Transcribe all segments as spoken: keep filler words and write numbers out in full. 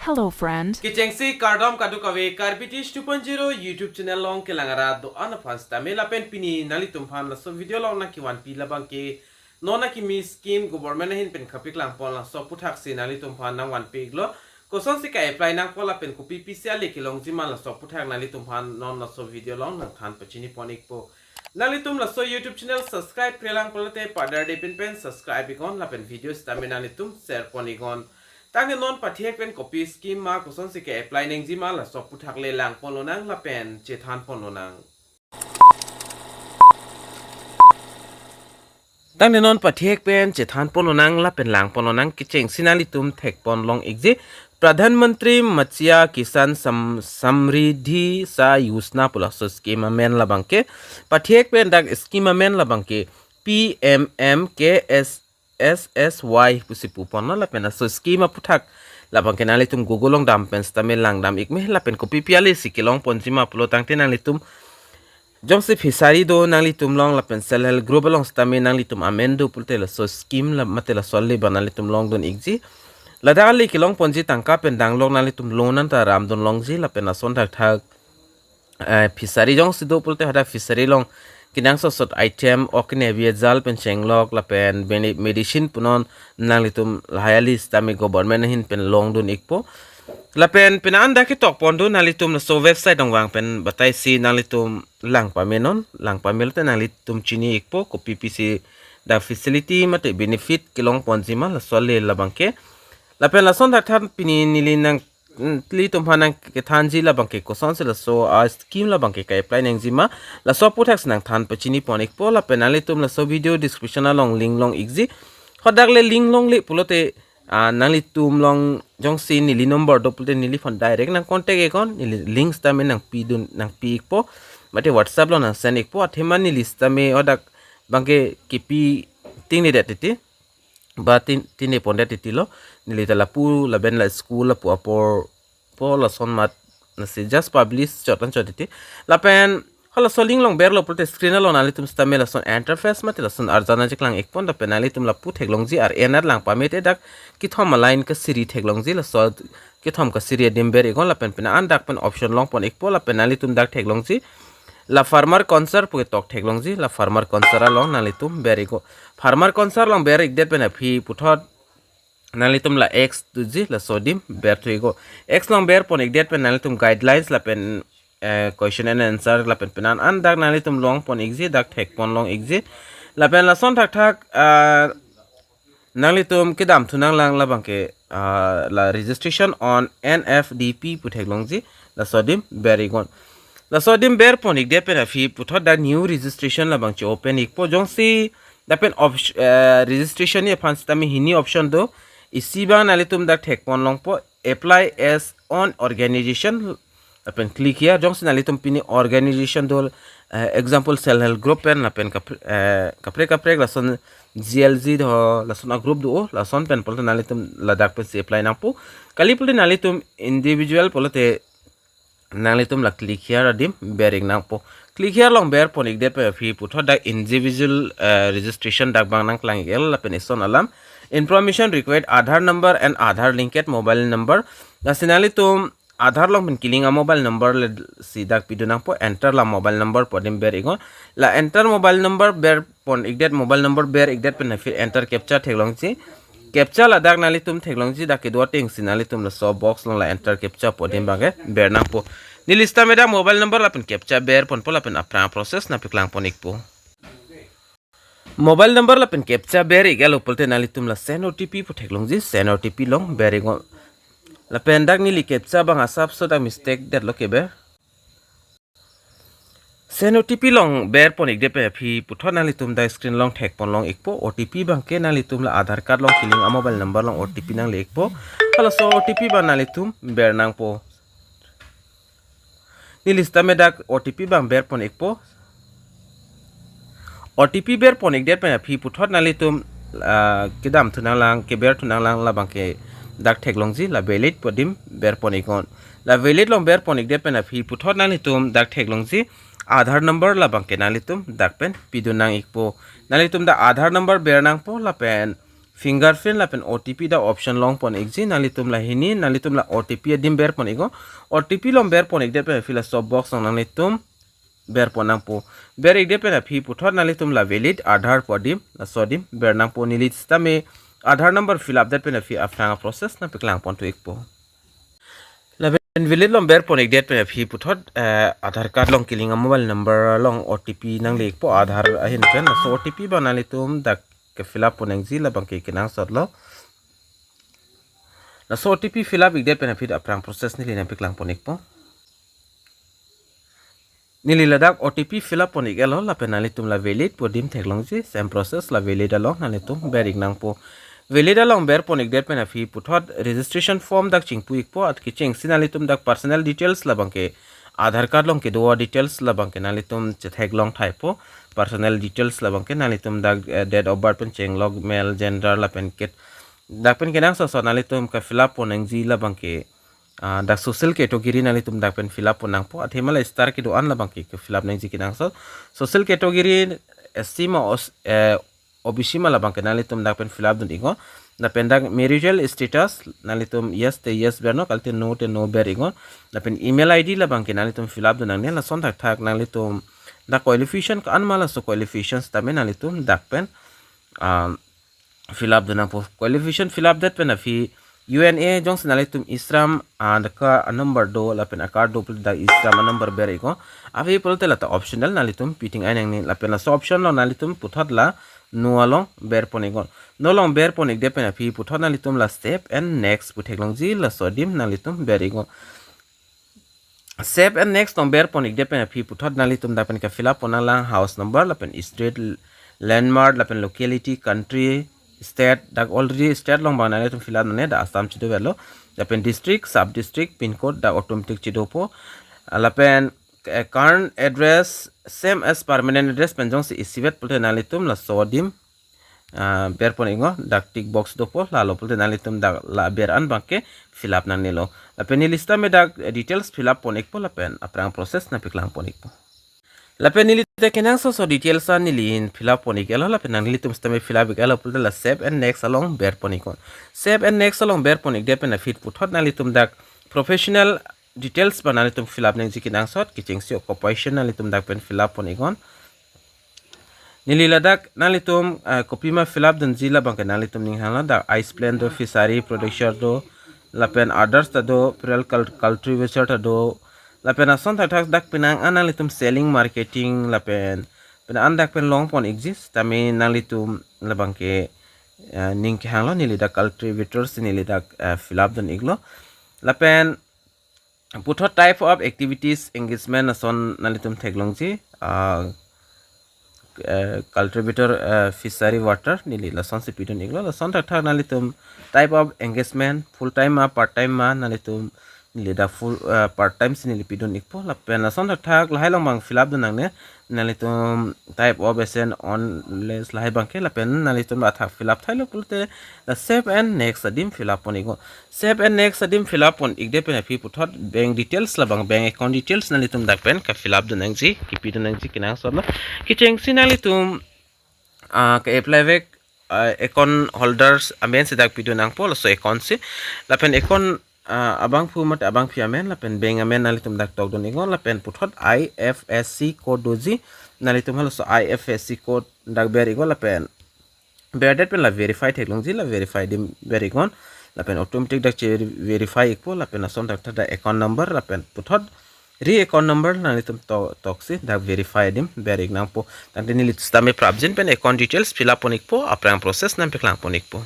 Hello, friend. Kechengsi kardom kadokave Karbi Tish two point zero YouTube channel along kelang arat do-an aphan sitame lapen pini nanglitum aphan laso video along nangkevanpi labangke non akimi scheme government ahin pen kapaklang pon laso aputhaksi nanglitum aphan nangvanpi iklo. Kosonsi ka-apply nangpo lapen kopi pisi ale kelongji ma laso aputhak nanglitum aphan non laso video along nangthan pachini pon ikpo. Nanglitum laso YouTube channel subscribe krelang pulote padar de pen pen subscribe iknon lapen video sitame nanglitum share pon iknon. Tangte non pathek pen kopi scheme ma kosonsi ka-apply nangji ma laso aputhak le lang pon lonang lapen chethan pon lonang. Tangte non pathek pen chethan pon lonang lapen lang pon lonang. Kechengsi nanglitum thek pon long ikji Pradhan Mantri Matsya Kisan Sam-, Samriddhi Sa Yojana pu laso scheme amen labangke. Pathek pen dak scheme amen labangke P M M K S S S Y pusi pu ponlo lapen laso scheme aputhak labangke nanglitum Google along dam pen sitame lang dam ik me lapen kopi pi ale si kelong ponji ma pulo tangte nanglitum jongsi fishery do nanglitum along lapen self help group along sitame nanglitum amen do pulote laso scheme la mate laso ale ba nanglitum longdun ikji. Ladak ale kelong ponji tangka pen danglok nanglitum loan anta ramdun longji lapen lason thakthak eh, fishery jongsi do pulote hadak fishery along kenangsot sot item ok ne bia jal pen chenglok lapen bene-, medicine punon nanglitum lahai ale sitame government ahin pen longdun ikpo. Lapen pini an dak ketok pon do nanglitum laso website along vang pen batai si nanglitum lang pame non, lang pame lote nanglitum chini ikpo kopi pisi dak facility mate benefit kelong ponji ma laso ale labangke. Lapen lason thakthak pini neli nang, mm, nanglitum aphan nangkethanji labangke kosonsi laso a scheme labangke ka-apply nangji ma laso aputhaksi nangthan pachini pon ikpo lapen nanglitum laso video description along link long ikji. Hadak le link longle pulote ah, nanglitum along jongsi neli number do pulote neliphan direct nang contact iknon, neli link sitame nangpidun, nangpi ikpo. Mate WhatsApp along nang send ikpo, athema neli sitame hadak bangke kipi ting ni det titi. Ba tin, tin ni pon det titi lo. Neli ta lapu laben la school lapu apor po lason mat nasi just publish chot an chot titi. Lapen halaso link along berlo pulote screen along nanglitum sitame lason interface mate lason arjan ajak lang ikpon lapen nanglitum lapu theklongji ar enar lang pamete dak kethom a line kasiri theklongji laso kethom kasiri adim ber iknon lapen pini an dak pen option long pon ikpo lapen nanglitum dak theklongji la farmer concern pu ketok theklongji la farmer concern along nanglitum ber iknon. Farmer concern along ber ikdet pen aphi puthot nanglitum la X tuji laso adim ber thu iknon. X along ber pon ikdet pen nanglitum guidelines lapen, eh, question and answer lapen pini an dak nanglitum long pon ikji dak thek pon long ikji. Lapen lason thakthak, ah, nanglitum kedam thu nanglang labangke, ah, la registration on N F D P pu theklongji laso adim ber iknon. Laso adim ber pon ikdet pen aphi puthot dak new registration labang che-open ikpo jongsi dak pen op-, eh, registration ni aphan sitame hini option do. Isi abang nanglitum dak thek pon longpo apply as own organization lapen click here jongsi nanglitum pini organization do, eh, example self help group pen lapen kapre-, eh, kaprek kaprek lason G L G do lason a group do lason pen pulote nanglitum ladak pensi apply nangpo. Kali pulote nanglitum individual pulote nanglitum la click here adim ber ik nangpo. Click here along ber pon ikdet pen aphi puthot dak individual, eh, registration dak abang nangklang ik-el lapen ison alam. Information required Aadhaar number and Aadhaar linked mobile number. Lasi nanglitum Aadhaar along pen kelink a mobile number le si dak pidun nangpo enter la mobile number pu adim ber iknon. La enter mobile number ber pon ikdet mobile number ber ikdet pen aphi enter captcha theklongji. Captcha ladak nanglitum theklongji dak kedo atengsi nanglitum laso box along la enter captcha pu adim abangke ber nangpo. Neli sitame dak mobile number lapen captcha ber ponpo lapen aphrang process nangpaklang pon ikpo. Mobile number lapen captcha ber ik-etlo pulote nanglitum la send O T P pu theklongji send O T P along ber iknon. Lapen dak neli captcha abang asapso dak mistake detlo keber. Send O T P along ber pon ikdet pen aphi puthot nanglitum dak screen along thek pon long ikpo O T P abangke nanglitum la Aadhaar card along kelink a mobile number along O T P nangle ikpo. Halaso O T P abang nanglitum ber nangpo. Neli sitame dak O T P abang ber pon ikpo. O T P ber pon ikdet pen aphi puthot nanglitum, ah, kedam thu nanglang keber thu nanglang labangke dak theklongji la valid pu adim ber pon iknon. La valid along ber pon ikdet pen aphi puthot nanglitum dak theklongji Aadhaar number labangke nanglitum dak pen pidun nang ikpo. Nanglitum dak Aadhaar number ber nangpo lapen fingerprint lapen O T P dak option longpon ikji. Nanglitum la hini, nanglitum la O T P adim berpon iknon. O T P along berpon ikdet pen aphi laso box along nanglitum berpon nangpo. Ber ikdet pen aphi puthot nanglitum la valid Aadhaar pu adim, laso adim ber nangpo. Neli sitame Aadhaar number fill up det pen aphi aphrang process nangpaklangpon thu ikpo. Lapen valid along berpon ikdet pen aphi puthot, eh, Aadhaar card along kelink a-mobile number along O T P nangle ikpo Aadhaar ahin pen. Laso O T P abang nanglitum dak ke-fill up pon nangji, labang ke kenangsot lo. Laso O T P fill up ikdet pen aphi aphrang process neli nangpaklangpon ikpo. Neli ladak O T P fill up pon ik-etlo, lapen nanglitum la valid pu adim theklongji, same process la valid along nanglitum ber ik nangpo. Valid along berpon ikdet pen aphi puthot registration form dak chingpu ikpo, at kechengsi nanglitum dak personal details labang ke Aadhaar card along kedo a-details labang ke nanglitum chetheklong thaipo. Personal details labang ke nanglitum dak, eh, date of birth pen chenglok, male, gender lapen kit. Dak pen kenangsot nanglitum ke-fill up pon nangji labang ke, ah, dak social category nanglitum dak pen fill up pon nangpo. Athema la star kedo-an labang ke ke-fill up nangji kenangsot. Social category S C ma os-, eh, O B C ma labang ke nanglitum dak pen fill up dun iknon. Lapen dak marital status nanglitum yes te yes bernon, kalite no te no ber iknon. Lapen email I D labang ke nanglitum fill up dun nangne. Lason thakthak nanglitum dak qualification ko-an ma, laso qualification sitame nanglitum dak pen, ah, fill up dun nangpo. Qualification fill up det pen aphi U N A jongsi nanglitum e-Shram, ah, dak a-number do lapen a-card do pulote dak e-Shram a-number ber iknon. Aphi pulote lata optional, nanglitum piting ai nangne, lapen laso option along nanglitum puthot la no along berpon iknon. No along berpon ikdet pen aphi puthot nanglitum la save and next pu theklongji, laso adim nanglitum ber iknon. Save and next along berpon ikdet pen aphi puthot nanglitum dak pen ke-fill up pon nanglang house number lapen street, landmark lapen locality, country, state. Dak already state along abang nanglitum fill up nangne, dak Assam chido avelo. Lapen district, sub district, pin code dak automatic chidopo. Lapen, eh, current address same as permanent address pen jongsi isivet pulote nanglitum laso adim, ah, berpon iknon, dak tick box dopo, lalo pulote nanglitum dak la ber an abang ke-fill up nangnelo. Lapen neli sitame dak details fill up pon ikpo lapen aphrang process nangpaklangpon ikpo. Lapen neli te kenangsot aso details an neli fill up pon ik-etlo, lapen nanglitum sitame fill up ik-etlo pulote la save and next along berpon iknon. Save and next along berpon ikdet pen aphi puthot nanglitum dak professional details abang nanglitum fill up nangji kenangsot, kechengsi occupation nanglitum dak pen fill up pon iknon. Neli ladak nanglitum, eh, kopima fill up dunji labang ke nanglitum ning hanglo, dak ice plant do, fishery producer do, lapen others ta do, rural cul-, cultivator ta do, lapen ason thakthak dak penang an nanglitum selling, marketing, lapen penang an dak pen longpon ikji, sitame nanglitum labang ke, eh, ning kehanglo, neli dak cultivator si neli dak, eh, fill up dun iklo. Lapen puthot type of activities, engagement ason nanglitum theklongji, ah, eh, cultivator, eh, fishery water, neli lasonsi pidun iklo. Lason thakthak nanglitum type of engagement, full time ma, part time ma, nanglitum neli dak full, eh, part time si neli pidun ikpo. Lapen lason thakthak lahai along abang fill up dun nangne, nanglitum type of S N on less lahai abang ke, lapen nanglitum athak fill up thailo pulote la save and next adim fill up pon iknon. Save and next adim fill up pon ikdet pen aphi puthot bank details labang bank account details nanglitum dak pen ke-fill up dun nangji, kepidun nangji kenangsot lo. Kechengsi nanglitum, ah, ke-apply vek, ah, account holders amen si dak pidun nangpo, laso account si. Lapen account, ah, abangphu mate abangpi amen, lapen bank amen nanglitum dak tokdun iknon, lapen puthot I F S C code doji, nanglitum halaso I F S C code dak ber iknon, lapen berdet pen la verify theklongji, la verify adim ber iknon, lapen automatic dak che-verify ikpo, lapen ason thakthak dak account number, lapen puthot re-account number nanglitum to-, toksi dak verify adim ber ik nangpo. Tangte neli sitame prapjin pen account details fill up pon ikpo, aphrang process nangpaklangpon ikpo.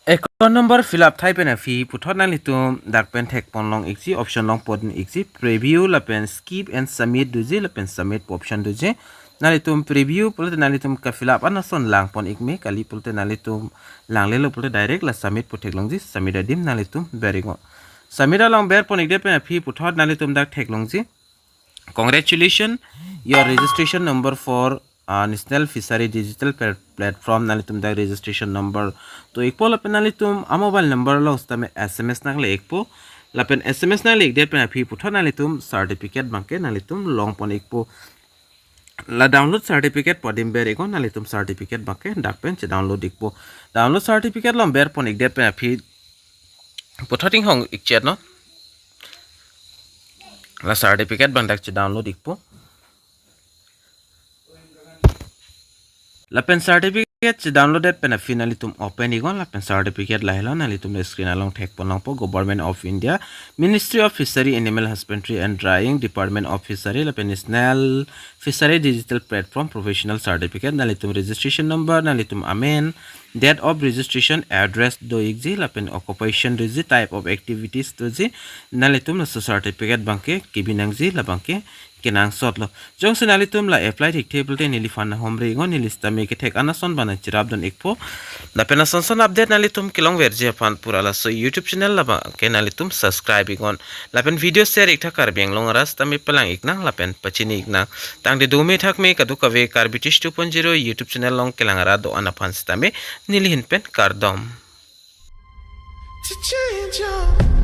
Account number fill up thai pen aphi puthot nanglitum dak pen thekpon long ikji, option longpon ikji, preview lapen skip and submit doji, lapen submit pu option doji. Nanglitum preview pulote nanglitum ke-fill up an ason langpon ik me, kali pulote nanglitum langlelo pulote direct la submit pu theklongji, submit adim nanglitum ber iknon. Submit along berpon ikdet pen aphi puthot nanglitum dak theklongji, "Congratulations, your registration number for, uh, National Fishery Digital Pla-, Platform," nanglitum dak registration number to ikpo, lapen nanglitum a-mobile number along sitame S M S nangle ikpo, lapen S M S nangle ikdet pen aphi puthot nanglitum certificate abang ke nanglitum longpon ikpo. La download certificate pu adim ber iknon, nanglitum certificate abangke dak pen che download ikpo. Download certificate along berpon ikdet pen aphi puthot inghong ikchet non. La certificate abang dak che download ikpo. Lapen certificate che download det pen aphi nanglitum open iknon, lapen certificate lahelo, nanglitum screen along thekpon longpo, Government of India, Ministry of Fishery, Animal Husbandry and Dairying, Department of Fishery, lapen National Fishery Digital Platform Professional Certificate, nanglitum registration number, nanglitum amen, date of registration, address do ikji, lapen occupation doji, type of activities doji, nanglitum laso certificate abangke kebi nangji, labangke kenangsotlo. Jongsi nanglitum la apply thekthe pulote neliphan nahomri iknon, neli sitame kethek an ason abang nangcherapdun ikpo. Lapen ason ason update nanglitum kelongverji aphan pura laso YouTube channel labangke nanglitum subscribe iknon. Lapen video share iktha, Karbi Anglong arat sitame palang iknang lapen pachini iknang. Tangte dome thakme kadokave Karbi Tish two point zero YouTube channel along kelang arat do-an aphan sitame neli ahin pen kardom. To change your